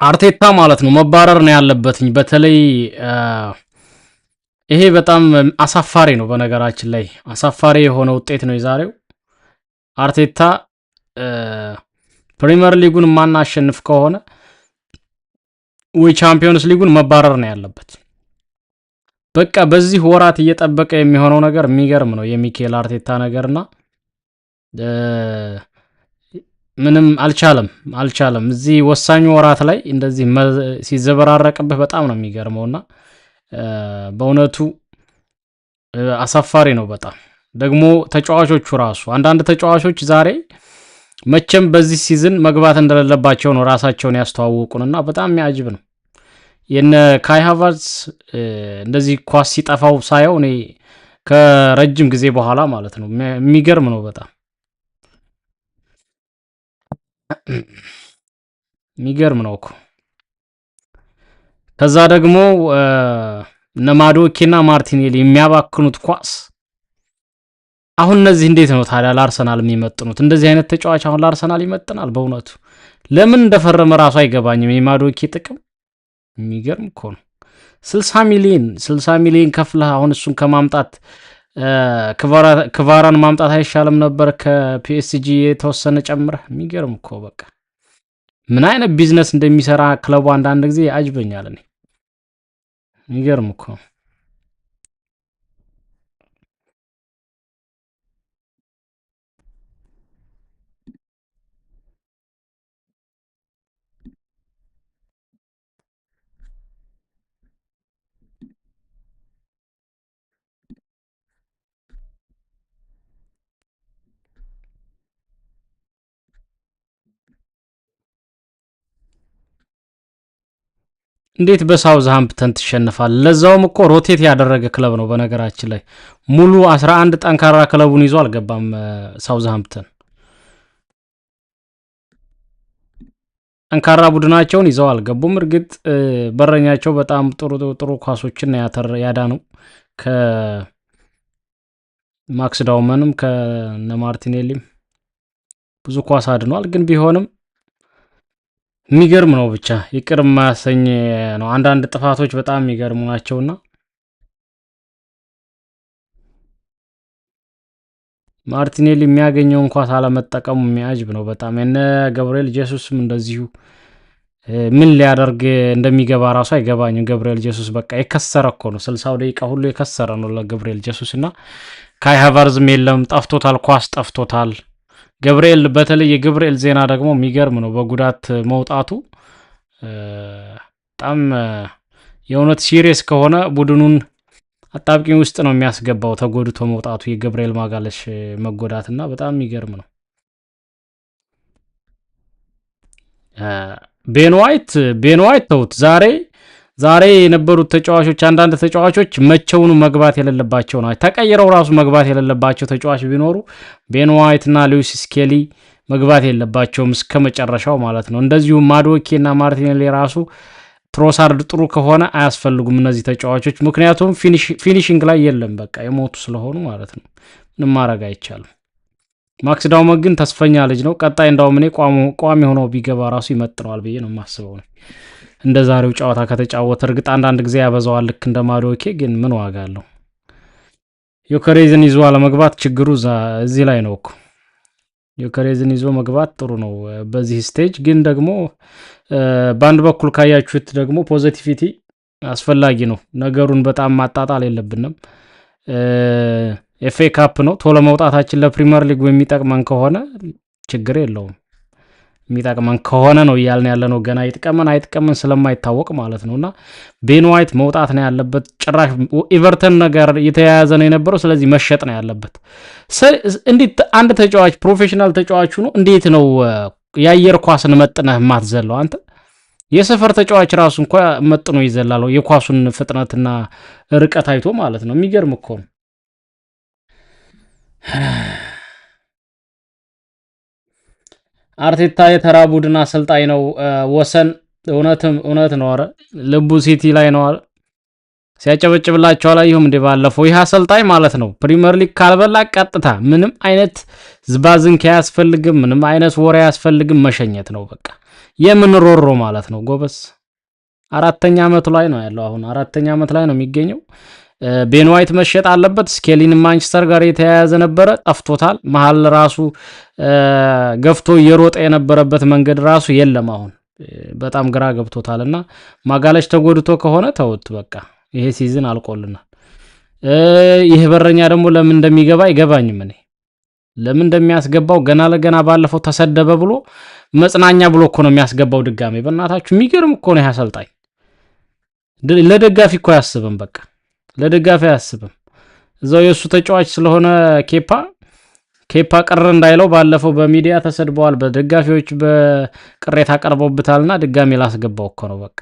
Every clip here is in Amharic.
አርቴታ ማለት ነው መባረር ነው ያለበትኝ። በተለይ ይሄ በጣም አሳፋሪ ነው። በነገራችን ላይ አሳፋሪ የሆነ ውጤት ነው የዛሬው። አርቴታ ፕሪሚየር ሊጉን የማናሸንፍ ከሆነ ወይ ቻምፒዮንስ ሊጉን መባረር ነው ያለበት። በቃ በዚህ ወራት እየጠበቀ የሚሆነው ነገር የሚገርም ነው የሚኬል አርቴታ ነገርና ምንም አልቻለም አልቻለም። እዚህ ወሳኙ ወራት ላይ እንደዚህ ሲዘበራረቅብህ በጣም ነው የሚገርመውና በእውነቱ አሳፋሪ ነው በጣም። ደግሞ ተጫዋቾቹ ራሱ አንዳንድ ተጫዋቾች ዛሬ መቼም በዚህ season መግባት እንደሌለባቸው ነው ራሳቸውን ያስተዋወቁንና በጣም የሚያጅብ ነው። የነ ካይ ሃቨርትዝ እንደዚህ ኳስ ሲጠፋው ሳየው እኔ ከረጅም ጊዜ በኋላ ማለት ነው የሚገርም ነው፣ በጣም የሚገርም ነው እኮ። ከዛ ደግሞ እነ ማዶኬና ማርቲኔሊ የሚያባክኑት ኳስ አሁን እነዚህ እንዴት ነው ታዲያ ለአርሰናል የሚመጥኑት? እንደዚህ አይነት ተጫዋች አሁን ለአርሰናል ይመጥናል? በእውነቱ ለምን እንደፈረመ ራሱ አይገባኝም። የማዶኬ ጥቅም የሚገርም እኮ ነው። 60 ሚሊዮን 60 ሚሊዮን ከፍለህ አሁን እሱን ከማምጣት ክቫራን ማምጣት አይሻልም ነበር? ከፒኤስጂ የተወሰነ ጨምረህ። የሚገርም እኮ በቃ ምን አይነት ቢዝነስ እንደሚሰራ ክለቡ አንዳንድ ጊዜ ያጅበኛል። እኔ የሚገርም እኮ። እንዴት በሳውዝሃምፕተን ትሸንፋል? ለዛውም እኮ rotate ያደረገ ክለብ ነው። በነገራችን ላይ ሙሉ 11 ጠንካራ ክለቡን ይዞ አልገባም። ሳውዝሃምፕተን ጠንካራ ቡድናቸውን ይዘው አልገቡም። እርግጥ በረኛቸው በጣም ጥሩ ጥሩ ኳሶችን ያዳነው ከማክስ ዳውመንም ከነ ማርቲኔሊም ብዙ ኳስ አድኗል። ግን ቢሆንም የሚገርም ነው። ብቻ ይቅር የማያሰኝ ነው። አንዳንድ ጥፋቶች በጣም የሚገርሙ ናቸውና ማርቲኔሊ የሚያገኘውን ኳስ አለመጠቀሙ የሚያጅብ ነው በጣም። የነ ገብርኤል ጄሱስም እንደዚሁ ምን ሊያደርግ እንደሚገባ ራሱ አይገባኝም። ገብርኤል ጄሱስ በቃ የከሰረ እኮ ነው። 60ው ደቂቃ ሁሉ የከሰረ ነው ለገብርኤል ጄሱስ እና ካይ ሃቨርዝም የለም፣ ጠፍቶታል፣ ኳስ ጠፍቶታል። ገብርኤል በተለይ የገብርኤል ዜና ደግሞ የሚገርም ነው። በጉዳት መውጣቱ በጣም የእውነት serious ከሆነ ቡድኑን አጣብቂኝ ውስጥ ነው የሚያስገባው። ተጎድቶ መውጣቱ የገብርኤል ማጋለሽ መጎዳትና በጣም የሚገርም ነው። ቤን ዋይት ቤን ዋይት ተውት። ዛሬ የነበሩት ተጫዋቾች አንዳንድ ተጫዋቾች መቼውኑ መግባት የሌለባቸው ናቸው። ተቀይረው ራሱ መግባት የሌለባቸው ተጫዋች ቢኖሩ ቤን ዋይት እና ሉዊስ ስኬሊ መግባት የለባቸውም እስከ መጨረሻው ማለት ነው። እንደዚሁም ማዶኬ እና ማርቲኔሊ ራሱ ትሮሳርድ ጥሩ ከሆነ አያስፈልጉም እነዚህ ተጫዋቾች፣ ምክንያቱም finishing ላይ የለም፣ በቃ የሞቱ ስለሆኑ ማለት ነው። ምንም ማድረግ አይቻልም። ማክስ ዳውመን ግን ተስፈኛ ልጅ ነው። ቀጣይ እንዳውም እኔ ቋሚ ሆኖ ቢገባ ራሱ ይመጥነዋል ብዬ ነው የማስበው ነው እንደ ዛሬው ጨዋታ ከተጫወተ። እርግጥ አንዳንድ ጊዜ ያበዛዋል ልክ እንደ ማዶኬ፣ ግን ምን ዋጋ አለው? ዮከሬዝን ይዞ አለመግባት ችግሩ እዚህ ላይ ነው እኮ። ዮከሬዝን ይዞ መግባት ጥሩ ነው በዚህ stage። ግን ደግሞ በአንድ በኩል ካያችሁት ደግሞ positivity አስፈላጊ ነው። ነገሩን በጣም ማጣጣል የለብንም። ኤፍኤ ካፕ ነው። ቶሎ መውጣታችን ለፕሪሚየር ሊጉ የሚጠቅመን ከሆነ ችግር የለውም። የሚጠቅመን ከሆነ ነው እያልን ያለ ነው። ገና ይጥቀመን አይጥቀመን ስለማይታወቅ ማለት ነው። እና ቤን ዋይት መውጣት ነው ያለበት። ጭራሽ ኤቨርተን ነገር እየተያያዘ ነው የነበረው። ስለዚህ መሸጥ ነው ያለበት። እንዴት አንድ ተጫዋች professional ተጫዋቹ ነው እንዴት ነው የአየር ኳስን መጥነህ የማትዘለው አንተ? የሰፈር ተጫዋች ራሱ እንኳ መጥኖ ይዘላል፣ የኳሱን ፍጥነትና ርቀት አይቶ ማለት ነው። የሚገርም እኮ ነው። አርቴታ የተራ ቡድን አሰልጣኝ ነው። ወሰን እውነትም እውነት ነው። ኧረ ልቡ ሲቲ ላይ ነው። ሲያጨበጭብላቸው አላየሁም እንዴ ባለፈው? ይህ አሰልጣኝ ማለት ነው ፕሪሚየር ሊግ ካልበላ ቀጥታ ምንም አይነት ዝባዝንኪ አያስፈልግም፣ ምንም አይነት ወሬ አያስፈልግም፣ መሸኘት ነው በቃ። የምን ሮሮ ማለት ነው ጎበስ። 4ኛ አመቱ ላይ ነው ያለው። አሁን 4ኛ አመት ላይ ነው የሚገኘው። ቤን ዋይት መሸጥ አለበት። ስኬሊን ማንቸስተር ጋር የተያያዘ ነበረ፣ ጠፍቶታል። መሀል ራሱ ገፍቶ እየሮጠ የነበረበት መንገድ ራሱ የለም። አሁን በጣም ግራ ገብቶታልና ማጋለች ተጎድቶ ከሆነ ተውት በቃ ይሄ season አልቆልናል። ይህ በረኛ ደግሞ ለምን እንደሚገባ አይገባኝም። እኔ ለምን እንደሚያስገባው ገና ለገና ባለፈው ተሰደበ ብሎ መጽናኛ ብሎ እኮ ነው የሚያስገባው ድጋሜ። በእናታችሁ የሚገርም እኮ ነው ያሰልጣኝ። ለደጋፊ እኮ አያስብም፣ በቃ ለደጋፊ አያስብም። እዛው የእሱ ተጫዋች ስለሆነ ኬፓ ቅር እንዳይለው ባለፈው በሚዲያ ተሰድበዋል፣ በደጋፊዎች በቅሬታ ቀርቦበታልና ድጋሜ ላስገባው እኮ ነው። በቃ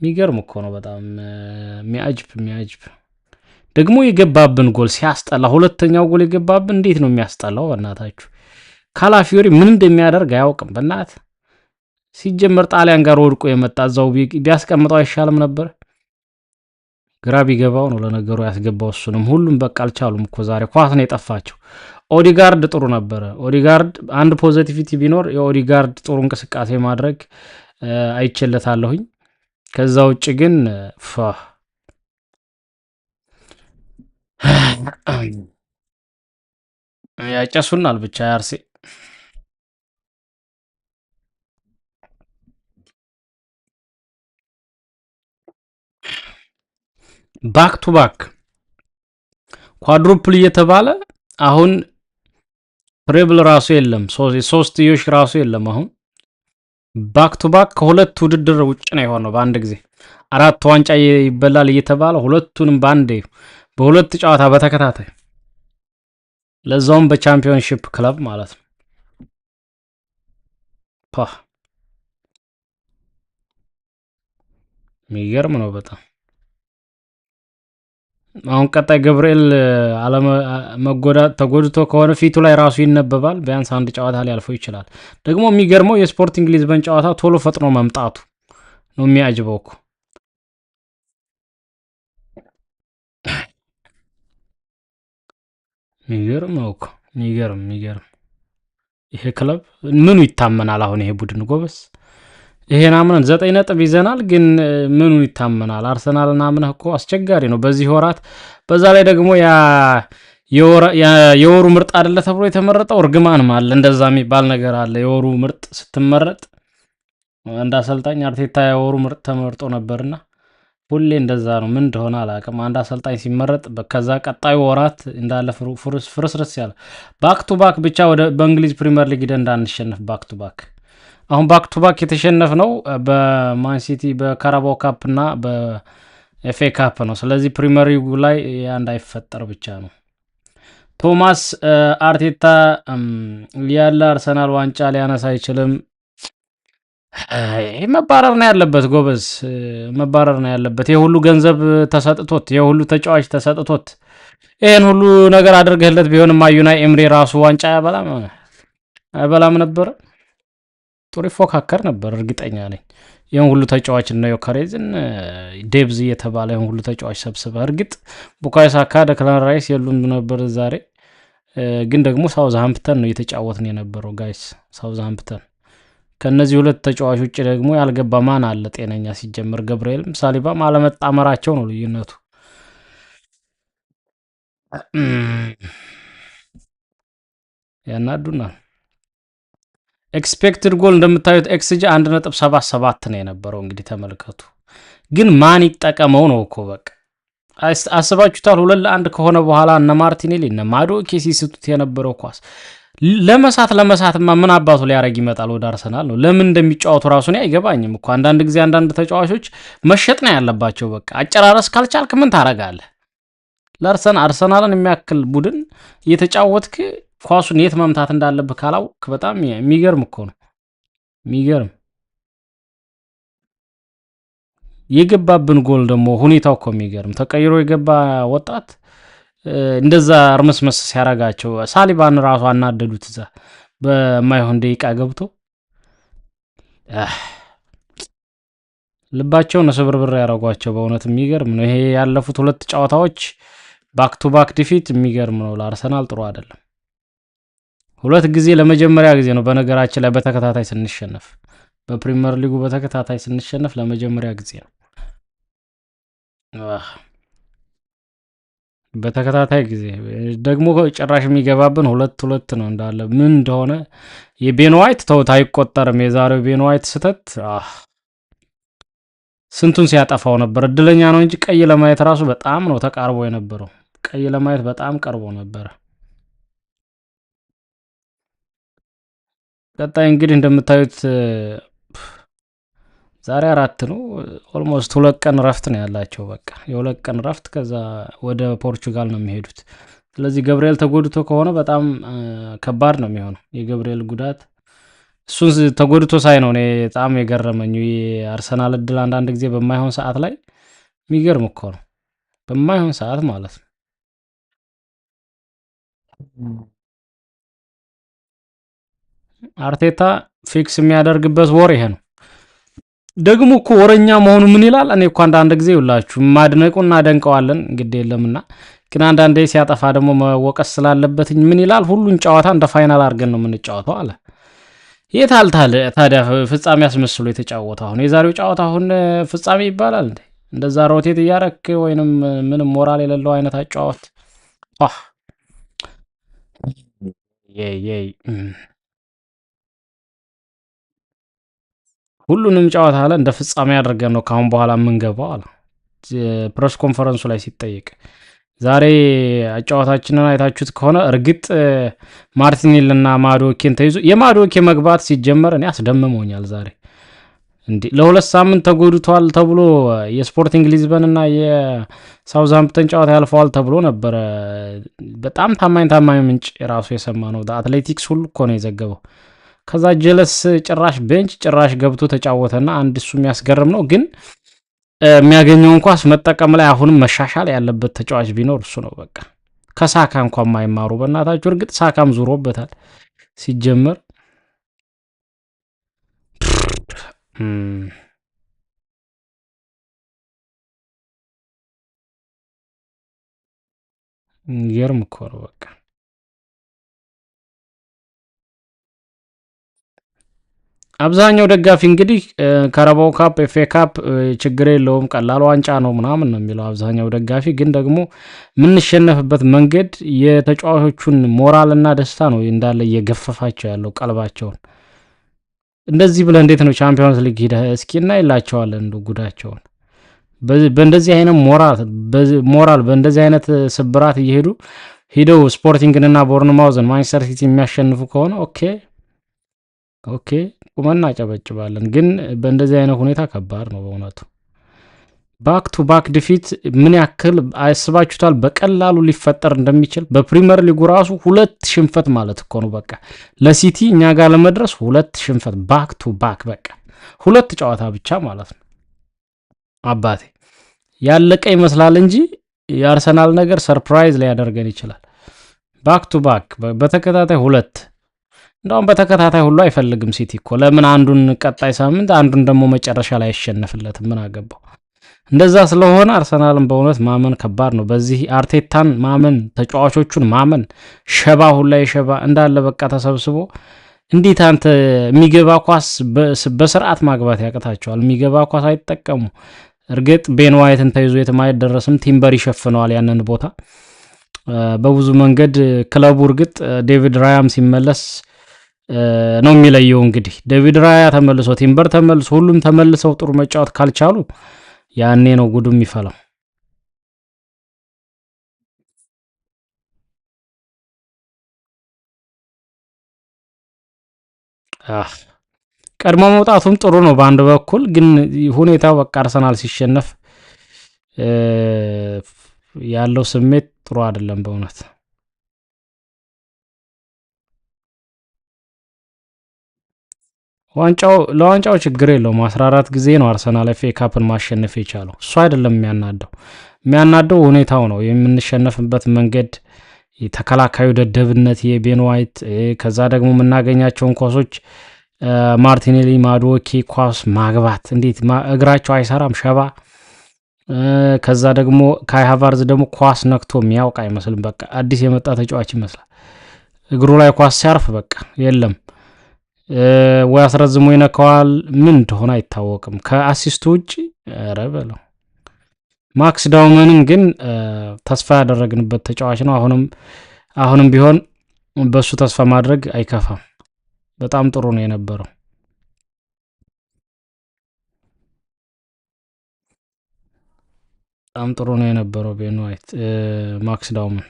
የሚገርም እኮ ነው በጣም የሚያጅብ። ደግሞ የገባብን ጎል ሲያስጠላ፣ ሁለተኛው ጎል የገባብን እንዴት ነው የሚያስጠላው? በእናታችሁ ካላፊዮሪ ምን እንደሚያደርግ አያውቅም። በእናት ሲጀመር ጣሊያን ጋር ወድቆ የመጣ እዛው ቢያስቀምጠው አይሻልም ነበር? ግራ ቢገባው ነው ለነገሩ ያስገባው። እሱንም ሁሉም በቃ አልቻሉም እኮ ዛሬ ኳስ ነው የጠፋቸው። ኦዲጋርድ ጥሩ ነበረ። ኦዲጋርድ አንድ positivity ቢኖር የኦዲጋርድ ጥሩ እንቅስቃሴ ማድረግ አይቼለታለሁኝ። ከዛ ውጭ ግን ያጨሱናል ብቻ ያርሴ። Back to back quadruple እየተባለ አሁን treble ራሱ የለም፣ ሶስትዮሽ ራሱ የለም። አሁን back to back ከሁለት ውድድር ውጭ ነው የሆነው። በአንድ ጊዜ 4 ዋንጫ ይበላል እየተባለ ሁለቱንም በአንዴ በሁለት ጨዋታ በተከታታይ ለዛውም በ Championship ክለብ ማለት ነው። የሚገርም ነው በጣም። አሁን ቀጣይ ገብርኤል አለመጎዳት ተጎድቶ ከሆነ ፊቱ ላይ ራሱ ይነበባል። ቢያንስ አንድ ጨዋታ ሊያልፈው ይችላል። ደግሞ የሚገርመው የስፖርቲንግ ሊዝበን ጨዋታ ቶሎ ፈጥኖ መምጣቱ ነው የሚያጅበው እኮ። የሚገርም ነው እኮ የሚገርም። ይሄ ክለብ ምኑ ይታመናል? አሁን ይሄ ቡድን ጎበስ ይሄን አምነን 9 ነጥብ ይዘናል፣ ግን ምኑ ይታመናል? አርሰናልን አምነህ እኮ አስቸጋሪ ነው በዚህ ወራት። በዛ ላይ ደግሞ የወሩ ምርጥ አይደለ ተብሎ የተመረጠው እርግማንም አለ፣ እንደዛ የሚባል ነገር አለ። የወሩ ምርጥ ስትመረጥ አንድ አሰልጣኝ አርቴታ የወሩ ምርጥ ተመርጦ ነበርና ሁሌ እንደዛ ነው። ምን እንደሆነ አላውቅም። አንድ አሰልጣኝ ሲመረጥ ከዛ ቀጣዩ ወራት እንዳለ ፍርስርስ ያለ back to back ብቻ ወደ በእንግሊዝ ፕሪሚየር ሊግ ሄደን እንዳንሸነፍ back to back። አሁን back to back የተሸነፍነው በማን ሲቲ በካራባው ካፕ እና በኤፍኤ ካፕ ነው። ስለዚህ ፕሪሚየር ሊጉ ላይ ያ እንዳይፈጠር ብቻ ነው። ቶማስ አርቴታ ያለ አርሰናል ዋንጫ ሊያነሳ አይችልም። መባረር ነው ያለበት ጎበዝ፣ መባረር ነው ያለበት። ይሄ ሁሉ ገንዘብ ተሰጥቶት፣ ይሄ ሁሉ ተጫዋች ተሰጥቶት፣ ይሄን ሁሉ ነገር አድርገህለት ቢሆንም ኡናይ ኤምሪ ራሱ ዋንጫ አይበላም ነበር። ጥሩ ይፎካከር ነበር እርግጠኛ ነኝ። ይሄን ሁሉ ተጫዋች ነው ዮከሬዝን depth እየተባለ ይሄን ሁሉ ተጫዋች ሰብስበህ፣ እርግጥ ቡካዮ ሳካ፣ ደክላን ራይስ የሉም ነበር ዛሬ፣ ግን ደግሞ ሳውዝሃምፕተን ነው እየተጫወትን የነበረው guys። ሳውዝሃምፕተን ከነዚህ ሁለት ተጫዋቾች ውጭ ደግሞ ያልገባ ማን አለ ጤነኛ? ሲጀመር ገብርኤልም ሳሊባም አለመጣመራቸው ነው ልዩነቱ። ያናዱናል። Expected goal እንደምታዩት xG 1.77 ነው የነበረው። እንግዲህ ተመልከቱ። ግን ማን ይጠቀመው ነው እኮ በቃ አስባችሁታል? 2-1 ከሆነ በኋላ እነ ማርቲኔሊ እነ ማዶኬ ሲስቱት የነበረው ኳስ ለመሳትማ ምን አባቱ ሊያረግ ይመጣል ወደ አርሰናል ነው። ለምን እንደሚጫወቱ ራሱ እኔ አይገባኝም እኮ። አንዳንድ ጊዜ አንዳንድ ተጫዋቾች መሸጥ ነው ያለባቸው። በቃ አጨራረስ ካልቻልክ ምን ታረጋለህ? አርሰናልን የሚያክል ቡድን እየተጫወትክ ኳሱን የት መምታት እንዳለብህ ካላወቅክ በጣም የሚገርም እኮ ነው። የሚገርም የገባብን ጎል ደግሞ ሁኔታው እኮ የሚገርም ተቀይሮ የገባ ወጣት እንደዛ እርመስመስ ሲያረጋቸው ሳሊባን ራሱ አናደዱት። እዛ በማይሆን ደቂቃ ገብቶ ልባቸውን ስብርብር ያደረጓቸው። በእውነት የሚገርም ነው። ይሄ ያለፉት ሁለት ጨዋታዎች back to back defeat የሚገርም ነው። ለአርሰናል ጥሩ አይደለም። ሁለት ጊዜ ለመጀመሪያ ጊዜ ነው በነገራችን ላይ በተከታታይ ስንሸነፍ፣ በፕሪሚየር ሊጉ በተከታታይ ስንሸነፍ ለመጀመሪያ ጊዜ ነው። በተከታታይ ጊዜ ደግሞ ጭራሽ የሚገባብን ሁለት ሁለት ነው እንዳለ፣ ምን እንደሆነ። የቤን ዋይት ተውት፣ አይቆጠርም። የዛሬው ቤን ዋይት ስህተት ስንቱን ሲያጠፋው ነበር። እድለኛ ነው እንጂ ቀይ ለማየት ራሱ በጣም ነው ተቃርቦ የነበረው። ቀይ ለማየት በጣም ቀርቦ ነበረ። ቀጣይ እንግዲህ እንደምታዩት ዛሬ 4 ነው። Almost 2 ቀን ረፍት ነው ያላቸው። በቃ የ2 ቀን ረፍት፣ ከዛ ወደ ፖርቹጋል ነው የሚሄዱት። ስለዚህ ገብርኤል ተጎድቶ ከሆነ በጣም ከባድ ነው የሚሆነው የገብርኤል ጉዳት። እሱን ተጎድቶ ሳይ ነው እኔ በጣም የገረመኝ። የአርሰናል እድል አንዳንድ ጊዜ በማይሆን ሰዓት ላይ የሚገርም እኮ ነው። በማይሆን ሰዓት ማለት ነው። አርቴታ fix የሚያደርግበት ወር ይሄ ነው። ደግሞ እኮ ወረኛ መሆኑ ምን ይላል? እኔ እኮ አንዳንድ ጊዜ ይውላችሁ ማድነቁ እናደንቀዋለን ግድ የለምና፣ ግን አንዳንዴ ሲያጠፋ ደግሞ መወቀስ ስላለበት ምን ይላል? ሁሉን ጨዋታ እንደ final አድርገን ነው የምንጫወተው አለ። የታል ታዲያ ፍጻሜ አስመስሎ የተጫወተው? አሁን የዛሬው ጨዋታ አሁን ፍጻሜ ይባላል እንዴ? እንደዛ rotate እያረክ ወይንም ምንም ሞራል የሌለው አይነት አጫወት። ሁሉንም ጨዋታ አለ እንደ ፍጻሜ አድርገን ነው ካሁን በኋላ የምንገባው አለ press conference ኡ ላይ ሲጠየቅ። ዛሬ አጫዋታችንን አይታችሁት ከሆነ እርግጥ ማርቲኔልና ማዶኬን ተይዞ፣ የማዶኬ መግባት ሲጀመር እኔ አስደምሞኛል። ዛሬ እንዴ ለ2 ሳምንት ተጎድቷል ተብሎ የስፖርቲንግ ሊዝበን እና የሳውዝሃምፕተን ጨዋታ ያልፈዋል ተብሎ ነበረ። በጣም ታማኝ ታማኝ ምንጭ ራሱ የሰማ ነው፣ አትሌቲክስ ሁሉ እኮ ነው የዘገበው። ከዛ ጀለስ ጭራሽ bench ጭራሽ ገብቶ ተጫወተና አንድ እሱ የሚያስገርም ነው። ግን የሚያገኘውን ኳስ መጠቀም ላይ አሁንም መሻሻል ያለበት ተጫዋች ቢኖር እሱ ነው። በቃ ከሳካ እንኳን የማይማሩ በእናታችሁ። እርግጥ ሳካም ዙሮበታል ሲጀመር። ይገርም እኮ ነው በቃ። አብዛኛው ደጋፊ እንግዲህ ካራባኦ ካፕ፣ ኤፍኤ ካፕ ችግር የለውም፣ ቀላል ዋንጫ ነው ምናምን ነው የሚለው አብዛኛው ደጋፊ። ግን ደግሞ የምንሸነፍበት መንገድ የተጫዋቾቹን ሞራልና ደስታ ነው እንዳለ እየገፈፋቸው ያለው ቀልባቸውን። እንደዚህ ብለህ እንዴት ነው ቻምፒዮንስ ሊግ ሄደህ እስኪ እናይላቸዋለን እንደው ጉዳቸውን። በእንደዚህ አይነት ሞራል በእንደዚህ አይነት ስብራት እየሄዱ ሄደው ስፖርቲንግንና ቦርንማውዝን፣ ማንቸስተር ሲቲ የሚያሸንፉ ከሆነ okay okay ቁመን እናጨበጭባለን። ግን በእንደዚህ አይነት ሁኔታ ከባድ ነው በእውነቱ። Back to back defeat ምን ያክል አስባችሁታል? በቀላሉ ሊፈጠር እንደሚችል በፕሪሚየር ሊጉ ራሱ 2 ሽንፈት ማለት እኮ ነው። በቃ ለሲቲ እኛ ጋር ለመድረስ 2 ሽንፈት back to back፣ በቃ 2 ጨዋታ ብቻ ማለት ነው። አባቴ ያለቀ ይመስላል እንጂ የአርሰናል ነገር surprise ሊያደርገን ይችላል። Back to back በተከታታይ 2፣ እንደውም በተከታታይ ሁሉ አይፈልግም ሲቲ እኮ። ለምን አንዱን ቀጣይ ሳምንት አንዱን ደግሞ መጨረሻ ላይ አይሸነፍለትም? ምን አገባው? እንደዛ ስለሆነ አርሰናልን በእውነት ማመን ከባድ ነው። በዚህ አርቴታን ማመን፣ ተጫዋቾቹን ማመን፣ ሸባ ሁላ የሸባ እንዳለ በቃ ተሰብስቦ እንዴት አንተ የሚገባ ኳስ በስርዓት ማግባት ያቅታቸዋል? የሚገባ ኳስ አይጠቀሙ። እርግጥ ቤን ዋይትን ተይዞ የትም አይደረስም። ቲምበር ይሸፍነዋል ያንን ቦታ በብዙ መንገድ ክለቡ። እርግጥ ዴቪድ ራያም ሲመለስ ነው የሚለየው። እንግዲህ ዴቪድ ራያ ተመልሶ፣ ቲምበር ተመልሶ፣ ሁሉም ተመልሰው ጥሩ መጫወት ካልቻሉ ያኔ ነው ጉዱ የሚፈላው። ቀድሞ መውጣቱም ጥሩ ነው በአንድ በኩል፣ ግን ሁኔታው በቃ አርሰናል ሲሸነፍ ያለው ስሜት ጥሩ አይደለም በእውነት። ዋንጫው ለዋንጫው ችግር የለውም። 14 ጊዜ ነው አርሰናል ኤፍ ኤ ካፕን ማሸነፍ የቻለው። እሱ አይደለም የሚያናደው፣ የሚያናደው ሁኔታው ነው፣ የምንሸነፍበት መንገድ፣ የተከላካዩ ደደብነት፣ የቤን ዋይት፣ ከዛ ደግሞ የምናገኛቸውን ኳሶች ማርቲኔሊ፣ ማዶኬ ኳስ ማግባት እንዴት እግራቸው አይሰራም ሸባ። ከዛ ደግሞ ካይ ሃቫርዝ ደግሞ ኳስ ነክቶ የሚያውቅ አይመስልም። በቃ አዲስ የመጣ ተጫዋች ይመስላል። እግሩ ላይ ኳስ ሲያርፍ በቃ የለም ወይ አስረዝሞ ይነካዋል፣ ምን እንደሆነ አይታወቅም። ከ assist ኡ ውጭ ኧረ በለው። ማክስ ዳውመንን ግን ተስፋ ያደረግንበት ተጫዋች ነው። አሁንም ቢሆን በሱ ተስፋ ማድረግ አይከፋም። በጣም ጥሩ ነው የነበረው። በጣም ጥሩ ነው የነበረው ቤን ዋይት፣ ማክስ ዳውመን።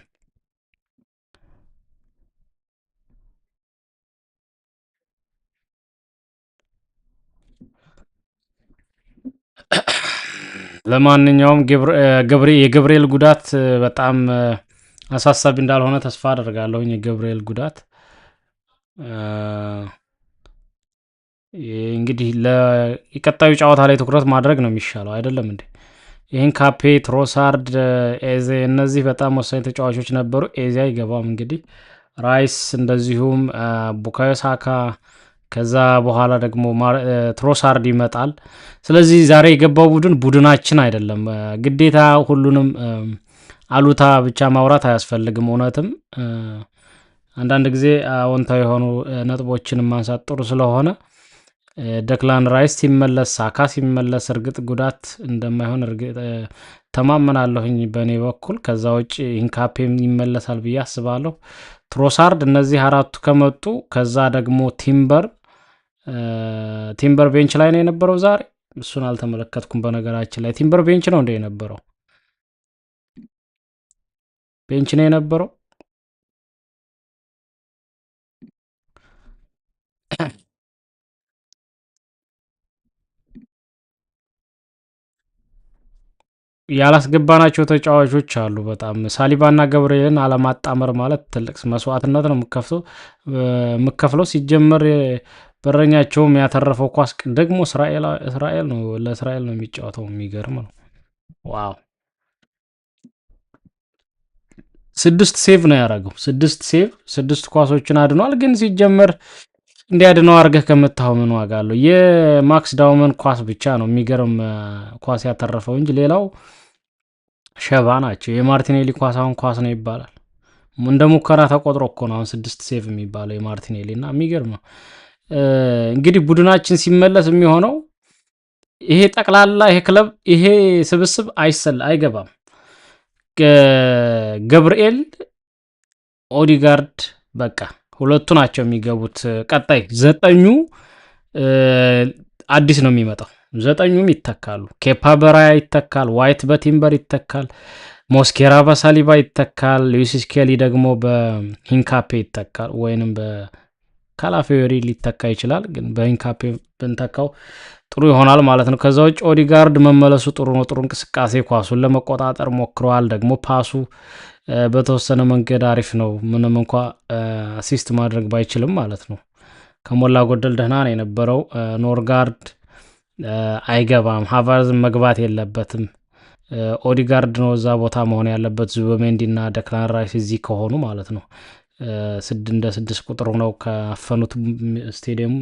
ለማንኛውም የገብርኤል ጉዳት በጣም አሳሳቢ እንዳልሆነ ተስፋ አደርጋለሁኝ። የገብርኤል ጉዳት እንግዲህ ለቀጣዩ ጨዋታ ላይ ትኩረት ማድረግ ነው የሚሻለው፣ አይደለም እንዴ? ይህን ካፔ፣ ትሮሳርድ፣ ኤዜ እነዚህ በጣም ወሳኝ ተጫዋቾች ነበሩ። ኤዜ አይገባም እንግዲህ፣ ራይስ እንደዚሁም ቡካዮ ሳካ፣ ከዛ በኋላ ደግሞ ትሮሳርድ ይመጣል። ስለዚህ ዛሬ የገባው ቡድን ቡድናችን አይደለም። ግዴታ ሁሉንም አሉታ ብቻ ማውራት አያስፈልግም። እውነትም አንዳንድ ጊዜ አዎንታዊ የሆኑ ነጥቦችን ማንሳት ጥሩ ስለሆነ ደክላን ራይስ ሲመለስ፣ ሳካ ሲመለስ እርግጥ ጉዳት እንደማይሆን እርግጥ ተማመናለሁኝ በእኔ በኩል። ከዛ ውጭ ኢንካፔም ይመለሳል ብዬ አስባለሁ። ትሮሳርድ፣ እነዚህ አራቱ ከመጡ ከዛ ደግሞ ቲምበር bench ላይ ነው የነበረው ዛሬ። እሱን አልተመለከትኩም። በነገራችን ላይ ቲምበር bench ነው እንደ የነበረው? Bench ነው የነበረው። ያላስገባናቸው ተጫዋቾች አሉ። በጣም ሳሊባና ገብርኤልን አለማጣመር ማለት ትልቅ መስዋዕትነት ነው የምከፍለው። ሲጀመር በረኛቸውም ያተረፈው ኳስ ደግሞ እስራኤል ነው፣ ለእስራኤል ነው የሚጫወተው። የሚገርም ነው። Wow፣ 6 save ነው ያደረገው። 6 save፣ 6 ኳሶችን አድኗል። ግን ሲጀመር እንዲያድነው አድርገህ ከመታኸው ምን ዋጋ አለው? የማክስ ዳውመን ኳስ ብቻ ነው የሚገርም ኳስ ያተረፈው እንጂ ሌላው ሸባ ናቸው። የማርቲኔሊ ኳስ አሁን ኳስ ነው ይባላል። እንደ ሙከራ ተቆጥሮ እኮ ነው አሁን 6 save የሚባለው የማርቲኔሊ፣ እና የሚገርም ነው። እንግዲህ ቡድናችን ሲመለስ የሚሆነው ይሄ ጠቅላላ ይሄ ክለብ ይሄ ስብስብ አይሰል አይገባም። ገብርኤል፣ ኦዲጋርድ በቃ ሁለቱ ናቸው የሚገቡት። ቀጣይ ዘጠኙ አዲስ ነው የሚመጣው። ዘጠኙም ይተካሉ። ኬፓ በራያ ይተካል፣ ዋይት በቲምበር ይተካል፣ ሞስኬራ በሳሊባ ይተካል፣ ሉዊስ ስኬሊ ደግሞ በሂንካፔ ይተካል፣ ወይንም በካላፊዮሪ ሊተካ ይችላል። ግን በሂንካፔ ብንተካው ጥሩ ይሆናል ማለት ነው። ከዛ ውጭ ኦዲጋርድ መመለሱ ጥሩ ነው። ጥሩ እንቅስቃሴ ኳሱን ለመቆጣጠር ሞክረዋል። ደግሞ pass ኡ በተወሰነ መንገድ አሪፍ ነው፣ ምንም እንኳ assist ማድረግ ባይችልም ማለት ነው። ከሞላ ጎደል ደህና ነው የነበረው። ኖርጋርድ አይገባም፣ ሃቫርዝ መግባት የለበትም። ኦዲጋርድ ነው እዛ ቦታ መሆን ያለበት። ዙበሜንዲና ደክላን ራይስ እዚህ ከሆኑ ማለት ነው። እንደ 6 ቁጥር ሆነው ካፈኑት ስቴዲየም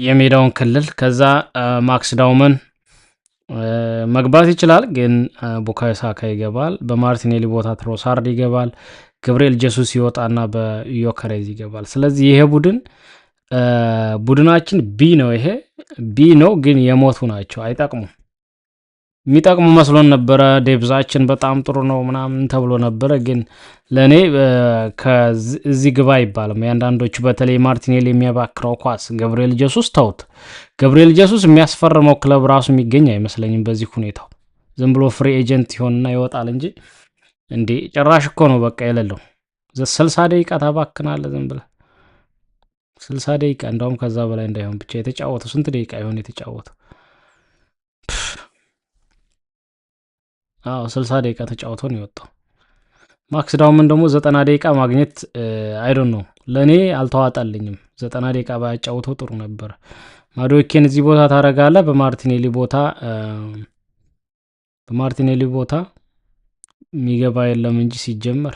የሜዳውን ክልል። ከዛ ማክስ ዳውመን መግባት ይችላል፣ ግን ቡካዮ ሳካ ይገባል። በማርቲኔሊ ቦታ ትሮሳርድ ይገባል። ገብርኤል ጀሱስ ይወጣና በዮከሬዝ ይገባል። ስለዚህ ይሄ ቡድናችን B ነው። ይሄ B ነው፣ ግን የሞቱ ናቸው፣ አይጠቅሙም። የሚጠቅሙ መስሎን ነበረ። Depth ኣችን በጣም ጥሩ ነው ምናምን ተብሎ ነበረ፣ ግን ለእኔ ከዚህ ግባ አይባልም። የአንዳንዶቹ በተለይ ማርቲኔሊ የሚያባክረው ኳስ፣ ገብርኤል ጀሱስ ተውት። ገብርኤል ጀሱስ የሚያስፈርመው ክለብ ራሱ የሚገኝ አይመስለኝም በዚህ ሁኔታው። ዝም ብሎ free agent ይሆንና ይወጣል እንጂ እንዴ ጭራሽ እኮ ነው በቃ የሌለው። 60 ደቂቃ ታባክናለህ ዝም ብለህ፣ 60 ደቂቃ፣ እንደውም ከዛ በላይ እንዳይሆን ብቻ የተጫወተው። ስንት ደቂቃ ይሆን የተጫወተው? አዎ፣ 60 ደቂቃ ተጫውቶ ነው የወጣው። ማክስ ዳውመን ደግሞ 90 ደቂቃ ማግኘት I don't know፣ ለእኔ አልተዋጣልኝም። 90 ደቂቃ ባያጫውተው ጥሩ ነበር። ማዶኬን እዚህ ቦታ ታረጋለህ፣ በማርቲኔሊ ቦታ የሚገባ የለም እንጂ ሲጀመር።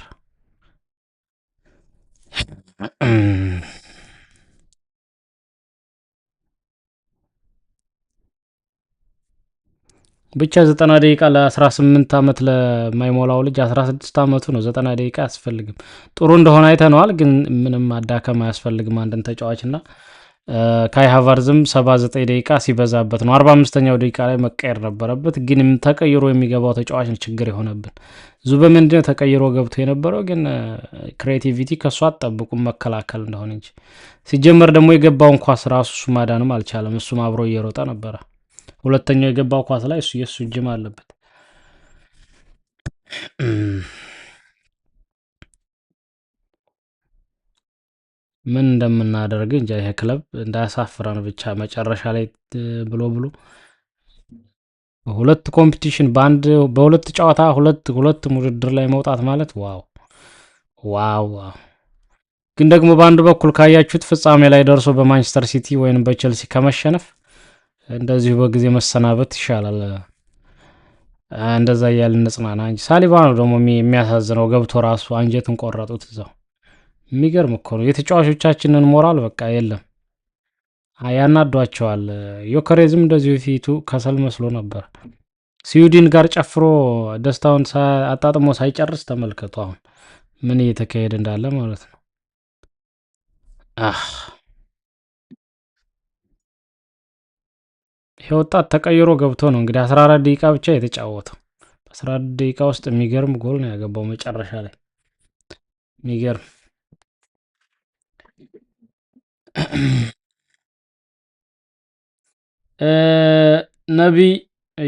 ብቻ 90 ደቂቃ ለ18 ዓመት ለማይሞላው ልጅ፣ 16 ዓመቱ ነው። 90 ደቂቃ አያስፈልግም። ጥሩ እንደሆነ አይተነዋል፣ ግን ምንም ማዳከም አያስፈልግም አንድን ተጫዋች። እና ካይ ሃቨርዝም 79 ደቂቃ ሲበዛበት ነው። 45ኛው ደቂቃ ላይ መቀየር ነበረበት፣ ግን ተቀይሮ የሚገባው ተጫዋች ነው ችግር የሆነብን። ዙበሜንዲ ነው ተቀይሮ ገብቶ የነበረው፣ ግን creativity ከእሱ አትጠብቁም መከላከል እንደሆነ እንጂ። ሲጀመር ደግሞ የገባውን ኳስ ራሱ እሱ ማዳንም አልቻለም። እሱም አብሮ እየሮጠ ነበረ። ሁለተኛው የገባው ኳስ ላይ እሱ የእሱ እጅም አለበት። ምን እንደምናደርግ እንጃ። ይሄ ክለብ እንዳያሳፍረን ብቻ መጨረሻ ላይ ብሎ ብሎ ሁለት competition በአንድ በሁለት ጨዋታ ሁለት ሁለት ውድድር ላይ መውጣት ማለት wow wow wow። ግን ደግሞ በአንድ በኩል ካያችሁት ፍጻሜ ላይ ደርሶ በማንቸስተር ሲቲ ወይንም በቼልሲ ከመሸነፍ እንደዚሁ በጊዜ መሰናበት ይሻላል። እንደዛ እያልን እንጽናና እንጂ። ሳሊባ ነው ደግሞ የሚያሳዝነው፣ ገብቶ ራሱ አንጀትን ቆረጡት እዛው። የሚገርም እኮ ነው የተጫዋቾቻችንን ሞራል በቃ የለም፣ ያናዷቸዋል። ዮከሬዝም እንደዚሁ ፊቱ ከሰል መስሎ ነበር። ስዊድን ጋር ጨፍሮ ደስታውን አጣጥሞ ሳይጨርስ ተመልከቱ አሁን ምን እየተካሄደ እንዳለ ማለት ነው። ይሄ ወጣት ተቀይሮ ገብቶ ነው እንግዲህ 14 ደቂቃ ብቻ የተጫወተው። 14 ደቂቃ ውስጥ የሚገርም ጎል ነው ያገባው መጨረሻ ላይ፣ የሚገርም። ነቢ፣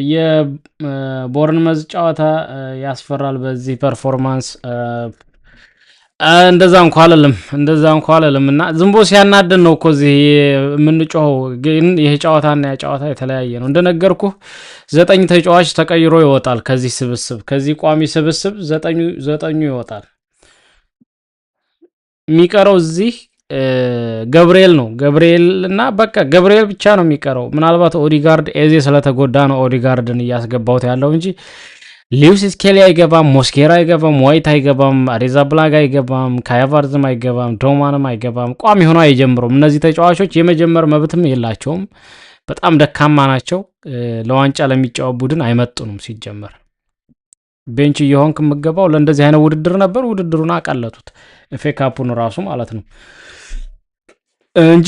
የቦርንመዝ ጨዋታ ያስፈራል በዚህ performance። እንደዛ እንኳ አልልም፣ እንደዛ እንኳ አልልም። እና ዝም ብሎ ሲያናደን ነው እኮ እዚህ የምንጮኸው። ግን ይሄ ጨዋታና ያ ጨዋታ የተለያየ ነው። እንደነገርኩህ ዘጠኝ ተጫዋች ተቀይሮ ይወጣል ከዚህ ስብስብ፣ ከዚህ ቋሚ ስብስብ ዘጠኙ ዘጠኙ ይወጣል። የሚቀረው እዚህ ገብርኤል ነው። ገብርኤል እና በቃ ገብርኤል ብቻ ነው የሚቀረው። ምናልባት ኦዲጋርድ፣ ኤዜ ስለተጎዳ ነው ኦዲጋርድን እያስገባሁት ያለው እንጂ ሊዊስ ስኬሊ አይገባም፣ ሞስኬራ አይገባም፣ ዋይት አይገባም፣ አሪዛብላጋ አይገባም፣ ካይ ሃቨርትዝም አይገባም፣ ዶማንም አይገባም። ቋሚ ሆኖ አይጀምሩም። እነዚህ ተጫዋቾች የመጀመር መብትም የላቸውም። በጣም ደካማ ናቸው። ለዋንጫ ለሚጫወት ቡድን አይመጥኑም። ሲጀመር bench እየሆንክ የምገባው ለእንደዚህ አይነት ውድድር ነበር። ውድድሩን አቀለጡት፣ FA Cup ኡን ራሱ ማለት ነው እንጂ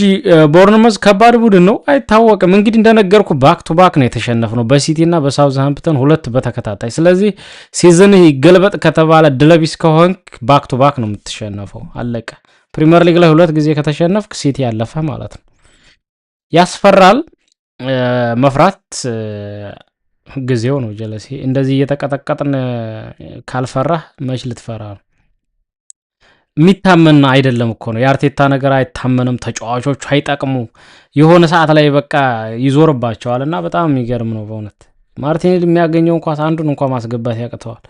ቦርንመዝ ከባድ ቡድን ነው፣ አይታወቅም። እንግዲህ እንደነገርኩ back to back ነው የተሸነፍነው በሲቲ እና በሳውዝሃምፕተን ሁለት በተከታታይ። ስለዚህ season ይገልበጥ ከተባለ እድለቢስ ከሆንክ back to back ነው የምትሸነፈው። አለቀ። ፕሪምየር ሊግ ላይ ሁለት ጊዜ ከተሸነፍክ ሲቲ ያለፈ ማለት ነው። ያስፈራል። መፍራት ጊዜው ነው። ጀለሴ እንደዚህ እየተቀጠቀጥን ካልፈራህ መች ልትፈራ ነው? የሚታመን አይደለም እኮ ነው። የአርቴታ ነገር አይታመንም። ተጫዋቾቹ አይጠቅሙ፣ የሆነ ሰዓት ላይ በቃ ይዞርባቸዋል እና በጣም የሚገርም ነው በእውነት። ማርቲኔሊ የሚያገኘውን ኳስ አንዱን እንኳ ማስገባት ያቅተዋል።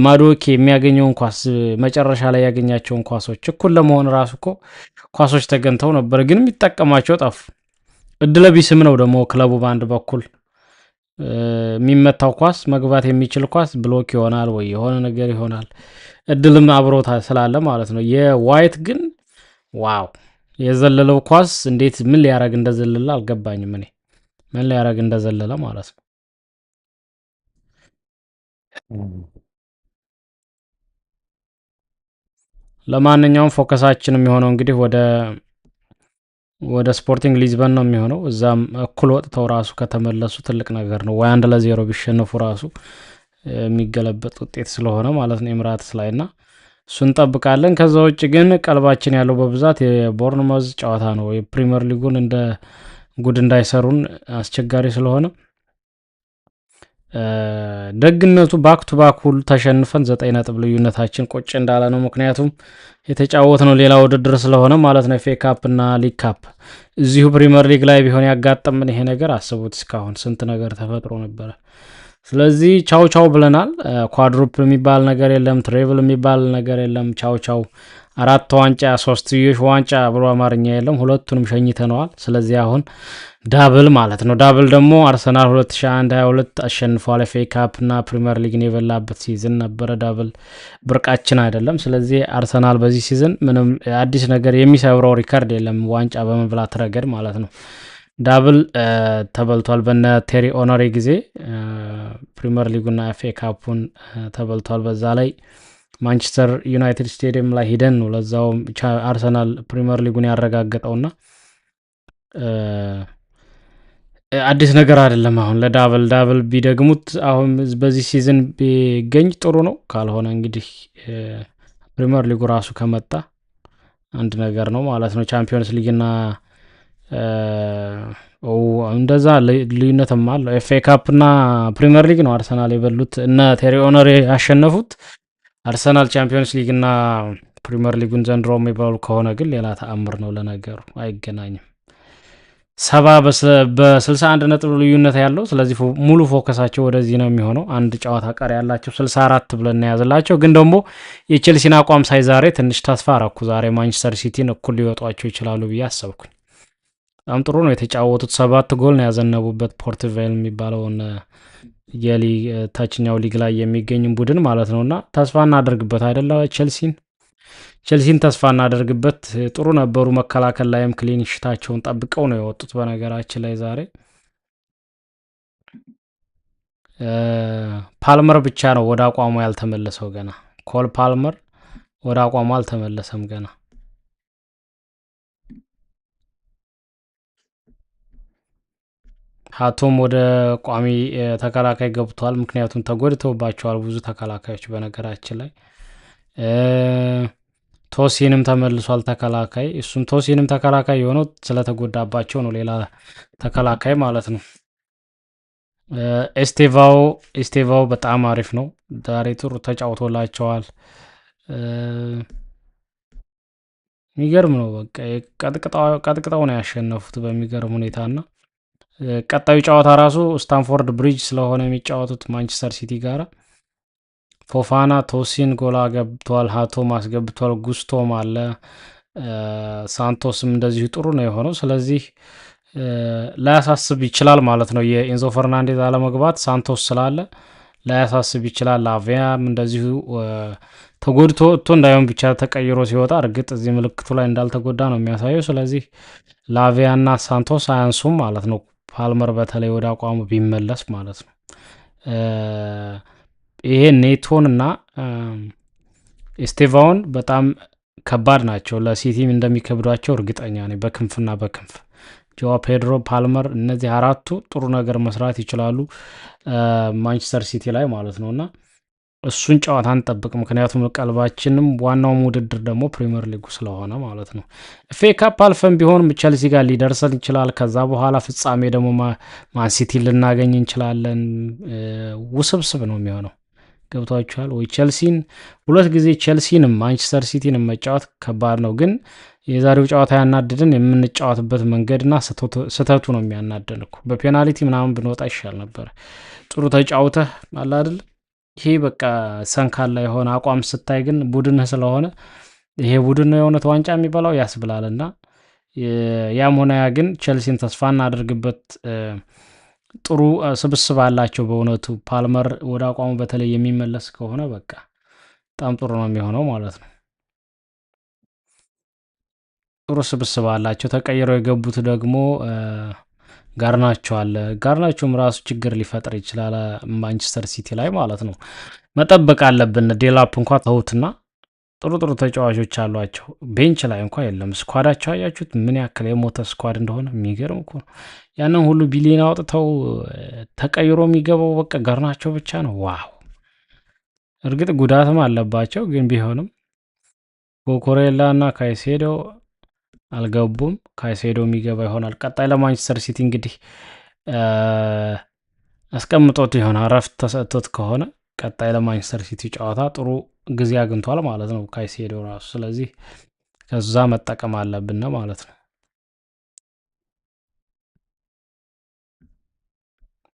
ማዶኬ የሚያገኘውን ኳስ፣ መጨረሻ ላይ ያገኛቸውን ኳሶች፣ እኩል ለመሆን ራሱ እኮ ኳሶች ተገኝተው ነበር፣ ግን የሚጠቀማቸው ጠፉ። እድለቢስም ነው ደግሞ ክለቡ። በአንድ በኩል የሚመታው ኳስ፣ መግባት የሚችል ኳስ block ይሆናል ወይ የሆነ ነገር ይሆናል። እድልም አብሮ ስላለ ማለት ነው። የዋይት ግን wow፣ የዘለለው ኳስ እንዴት ምን ሊያደርግ እንደዘለለ አልገባኝም። እኔ ምን ሊያደርግ እንደዘለለ ማለት ነው። ለማንኛውም focus ኣችን የሚሆነው እንግዲህ ወደ ስፖርቲንግ ሊዝበን ነው የሚሆነው። እዛም እኩል ወጥተው ራሱ ከተመለሱ ትልቅ ነገር ነው። ወይ 1-0 ቢሸነፉ ራሱ የሚገለበጥ ውጤት ስለሆነ ማለት ነው ኤምራትስ ላይ እና እሱ እንጠብቃለን። ከዛ ውጭ ግን ቀልባችን ያለው በብዛት የቦርንመዝ ጨዋታ ነው። የፕሪምየር ሊጉን እንደ ጉድ እንዳይሰሩን አስቸጋሪ ስለሆነ። ደግነቱ back to back ሁሉ ተሸንፈን 9 ነጥብ ልዩነታችን ቁጭ እንዳለ ነው። ምክንያቱም የተጫወትነው ሌላ ውድድር ስለሆነ ማለት ነው። FA Cup እና League Cup። እዚሁ ፕሪምየር ሊግ ላይ ቢሆን ያጋጠምን ይሄ ነገር አስቡት፣ እስካሁን ስንት ነገር ተፈጥሮ ነበረ። ስለዚህ ቻው ቻው ብለናል። Quadruple የሚባል ነገር የለም፣ treble የሚባል ነገር የለም። ቻው ቻው። አራት ዋንጫ፣ ሶስትዮሽ ዋንጫ ብሎ አማርኛ የለም። ሁለቱንም ሸኝተነዋል። ስለዚህ አሁን double ማለት ነው። Double ደግሞ አርሰናል 2001 22 አሸንፏል። FA Cup እና ፕሪምየር ሊግን የበላበት season ነበረ። Double ብርቃችን አይደለም። ስለዚህ አርሰናል በዚህ season ምንም አዲስ ነገር የሚሰብረው record የለም፣ ዋንጫ በመብላት ረገድ ማለት ነው። Double ተበልቷል። በነ ቴሪ ኦነሪ ጊዜ ፕሪምየር ሊጉና FA Cup ኡን ተበልቷል። በዛ ላይ ማንቸስተር ዩናይትድ ስቴዲየም ላይ ሂደን ነው ለዛውም አርሰናል ፕሪምየር ሊጉን ያረጋገጠውና አዲስ ነገር አይደለም። አሁን ለ double ቢደግሙት አሁን በዚህ season ቢገኝ ጥሩ ነው። ካልሆነ እንግዲህ ፕሪምየር ሊጉ ራሱ ከመጣ አንድ ነገር ነው ማለት ነው። ቻምፒዮንስ ሊግና እንደዛ ልዩነትም አለው። FA Cup ና ፕሪምየር ሊግ ነው አርሰናል የበሉት፣ እነ ቴሪ ኦነሪ ያሸነፉት። አርሰናል ቻምፒዮንስ ሊግና ፕሪምየር ሊጉን ዘንድሮ የሚበሉ ከሆነ ግን ሌላ ተአምር ነው። ለነገሩ አይገናኝም። 70 በ61 ነጥብ ልዩነት ያለው፣ ስለዚህ ሙሉ focus ኣቸው ወደዚህ ነው የሚሆነው። አንድ ጨዋታ ቀሪ ያላቸው 64 ብለን እናያዝላቸው። ግን ደግሞ የቼልሲን አቋም ሳይ ዛሬ ትንሽ ተስፋ አረኩ። ዛሬ ማንቸስተር ሲቲን እኩል ሊወጧቸው ይችላሉ ብዬ አሰብኩኝ። በጣም ጥሩ ነው የተጫወቱት። 7 ጎል ነው ያዘነቡበት ፖርት ቬል የሚባለውን የሊግ ታችኛው ሊግ ላይ የሚገኝ ቡድን ማለት ነው። እና ተስፋ እናደርግበት አይደለ ቼልሲን ተስፋ እናደርግበት። ጥሩ ነበሩ። መከላከል ላይም clean sheet ኣቸውን ጠብቀው ነው የወጡት። በነገራችን ላይ ዛሬ ፓልመር ብቻ ነው ወደ አቋሙ ያልተመለሰው ገና። ኮል ፓልመር ወደ አቋሙ አልተመለሰም ገና። ሀቶም ወደ ቋሚ ተከላካይ ገብቷል። ምክንያቱም ተጎድተውባቸዋል ብዙ ተከላካዮች በነገራችን ላይ። ቶሲንም ተመልሷል ተከላካይ። እሱም ቶሲንም ተከላካይ የሆነው ስለተጎዳባቸው ነው፣ ሌላ ተከላካይ ማለት ነው። ኤስቴቫው በጣም አሪፍ ነው። ዛሬ ጥሩ ተጫውቶላቸዋል። የሚገርም ነው። በቃ ቀጥቅጠው ነው ያሸነፉት በሚገርም ሁኔታና ቀጣዩ ጨዋታ ራሱ ስታንፎርድ ብሪጅ ስለሆነ የሚጫወቱት ማንቸስተር ሲቲ ጋራ ፎፋና፣ ቶሲን ጎላ ገብቷል፣ ሀቶም አስገብቷል፣ ጉስቶም አለ፣ ሳንቶስም እንደዚሁ ጥሩ ነው የሆነው። ስለዚህ ላያሳስብ ይችላል ማለት ነው። የኤንዞ ፈርናንዴዝ አለመግባት ሳንቶስ ስላለ ላያሳስብ ይችላል። ላቪያም እንደዚሁ ተጎድቶ ወጥቶ እንዳይሆን ብቻ ተቀይሮ ሲወጣ እርግጥ እዚህ ምልክቱ ላይ እንዳልተጎዳ ነው የሚያሳየው። ስለዚህ ላቪያና ሳንቶስ አያንሱም ማለት ነው። ፓልመር በተለይ ወደ አቋሙ ቢመለስ ማለት ነው። ይሄ ኔቶን እና ኤስቴቫውን በጣም ከባድ ናቸው። ለሲቲም እንደሚከብዷቸው እርግጠኛ ነኝ። በክንፍና በክንፍ ጆዋ ፔድሮ፣ ፓልመር እነዚህ አራቱ ጥሩ ነገር መስራት ይችላሉ ማንቸስተር ሲቲ ላይ ማለት ነው። እና እሱን ጨዋታ አንጠብቅ፣ ምክንያቱም ቀልባችንም ዋናውም ውድድር ደግሞ ፕሪምየር ሊጉ ስለሆነ ማለት ነው። FA Cup አልፈን ቢሆን ቸልሲ ጋር ሊደርሰን ይችላል። ከዛ በኋላ ፍጻሜ ደግሞ ማንሲቲ ልናገኝ እንችላለን። ውስብስብ ነው የሚሆነው። ገብቷችኋል ወይ? ቸልሲን ሁለት ጊዜ ቸልሲንም ማንቸስተር ሲቲንም መጫወት ከባድ ነው። ግን የዛሬው ጨዋታ ያናድድን የምንጫወትበት መንገድና ስህተቱ ነው የሚያናድን እኮ። በፔናልቲ ምናምን ብንወጣ ይሻል ነበር። ጥሩ ተጫውተህ አለ አይደል? ይሄ በቃ ሰንካላ የሆነ አቋም ስታይ ግን ቡድንህ ስለሆነ ይሄ ቡድን ነው የእውነት ዋንጫ የሚበላው ያስብላልና ያም ሆነ ያ ግን ቸልሲን ተስፋ እናደርግበት። ጥሩ ስብስብ አላቸው በእውነቱ። ፓልመር ወደ አቋሙ በተለይ የሚመለስ ከሆነ በቃ በጣም ጥሩ ነው የሚሆነው ማለት ነው። ጥሩ ስብስብ አላቸው። ተቀይረው የገቡት ደግሞ ጋርናቾ አለ። ጋርናቾም ራሱ ችግር ሊፈጥር ይችላል ማንቸስተር ሲቲ ላይ ማለት ነው። መጠበቅ አለብን። ዴላፕ እንኳ ተውትና ጥሩ ጥሩ ተጫዋቾች አሏቸው። Bench ላይ እንኳ የለም። Squad ኣቸው አያችሁት ምን ያክል የሞተ squad እንደሆነ የሚገርም እኮ ነው። ያንን ሁሉ ቢሊዮን አውጥተው ተቀይሮ የሚገባው በቃ ጋርናቾ ብቻ ነው። Wow! እርግጥ ጉዳትም አለባቸው፣ ግን ቢሆንም ኩኩሬላ እና ካይሴዶ አልገቡም። ካይሴዶ የሚገባ ይሆናል ቀጣይ ለማንቸስተር ሲቲ እንግዲህ አስቀምጦት ይሆናል። እረፍት ተሰጥቶት ከሆነ ቀጣይ ለማንቸስተር ሲቲ ጨዋታ ጥሩ ጊዜ አግኝቷል ማለት ነው ካይሴዶ ራሱ። ስለዚህ ከዛ መጠቀም አለብን ማለት ነው።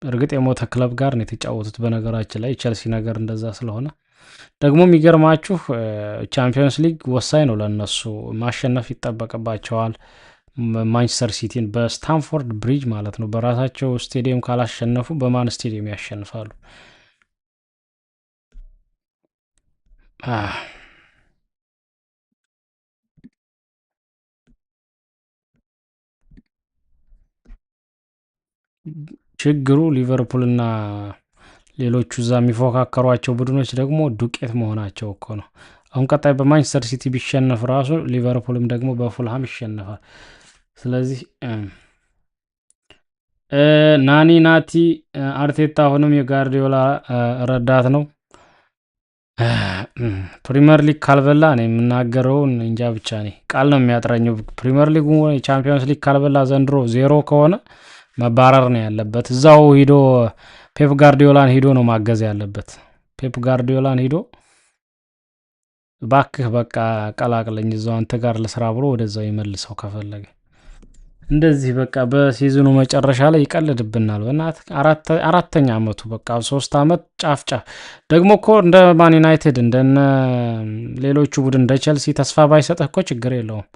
እርግጥ የሞተ ክለብ ጋር ነው የተጫወቱት። በነገራችን ላይ ቸልሲ ነገር እንደዛ ስለሆነ ደግሞ የሚገርማችሁ ቻምፒዮንስ ሊግ ወሳኝ ነው ለነሱ፣ ማሸነፍ ይጠበቅባቸዋል። ማንቸስተር ሲቲን በስታንፎርድ ብሪጅ ማለት ነው። በራሳቸው ስቴዲየም ካላሸነፉ በማን ስቴዲየም ያሸንፋሉ? ችግሩ ሊቨርፑልና ሌሎቹ እዛ የሚፎካከሯቸው ቡድኖች ደግሞ ዱቄት መሆናቸው እኮ ነው። አሁን ቀጣይ በማንቸስተር ሲቲ ቢሸነፍ ራሱ ሊቨርፑልም ደግሞ በፉልሃም ይሸነፋል። ስለዚህ ናኒ ናቲ አርቴታ አሁንም የጋርዲዮላ ረዳት ነው። ፕሪምየር ሊግ ካልበላ እኔ የምናገረውን እንጃ ብቻ እኔ ቃል ነው የሚያጥረኝ። ፕሪምየር ሊጉ የቻምፒዮንስ ሊግ ካልበላ ዘንድሮ ዜሮ ከሆነ መባረር ነው ያለበት። እዛው ሂዶ ፔፕ ጋርዲዮላን ሂዶ ነው ማገዝ ያለበት። ፔፕ ጋርዲዮላን ሂዶ ባክህ በቃ ቀላቅለኝ እዛው አንተ ጋር ልስራ ብሎ ወደዛው ይመልሰው ከፈለገ። እንደዚህ በቃ በ season ኡ መጨረሻ ላይ ይቀልድብናል። በእናትህ አራተኛ አመቱ በቃ 3 አመት ጫፍ ጫፍ ደግሞ እኮ እንደ ማን ዩናይትድ እንደነ ሌሎቹ ቡድን እንደ ቸልሲ ተስፋ ባይሰጥህ እኮ ችግር የለውም።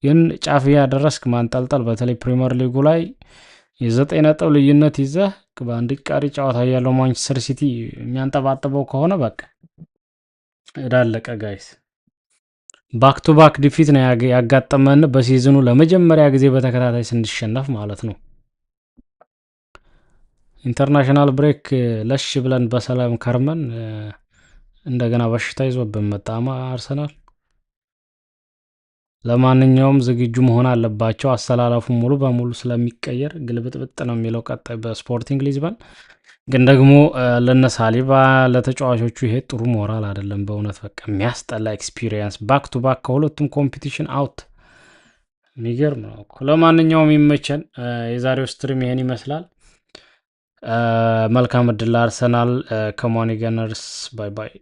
ግን ጫፍ እያደረስክ ማንጠልጠል በተለይ ፕሪምየር ሊጉ ላይ የ9 ነጥብ ልዩነት ይዘህ በአንድ ቀሪ ጨዋታ ያለው ማንቸስተር ሲቲ የሚያንጠባጥበው ከሆነ በቃ እዳለቀ guys። Back to back defeat ነው ያጋጠመን በ season ኡ ለመጀመሪያ ጊዜ በተከታታይ ስንሸነፍ ማለት ነው። International break ለሽ ብለን በሰላም ከርመን እንደገና በሽታ ይዞብን መጣማ አርሰናል። ለማንኛውም ዝግጁ መሆን አለባቸው። አሰላለፉ ሙሉ በሙሉ ስለሚቀየር ግልብጥብጥ ነው የሚለው ቀጣይ በስፖርቲንግ ሊዝበን። ግን ደግሞ ለነ ሳሊባ ለተጫዋቾቹ ይሄ ጥሩ ሞራል አይደለም። በእውነት በቃ የሚያስጠላ experience፣ back to back ከሁለቱም competition out፣ የሚገርም ነው። ለማንኛውም ይመቸን። የዛሬው stream ይሄን ይመስላል። መልካም እድል ለአርሰናል። Come on Gunners፣ bye bye።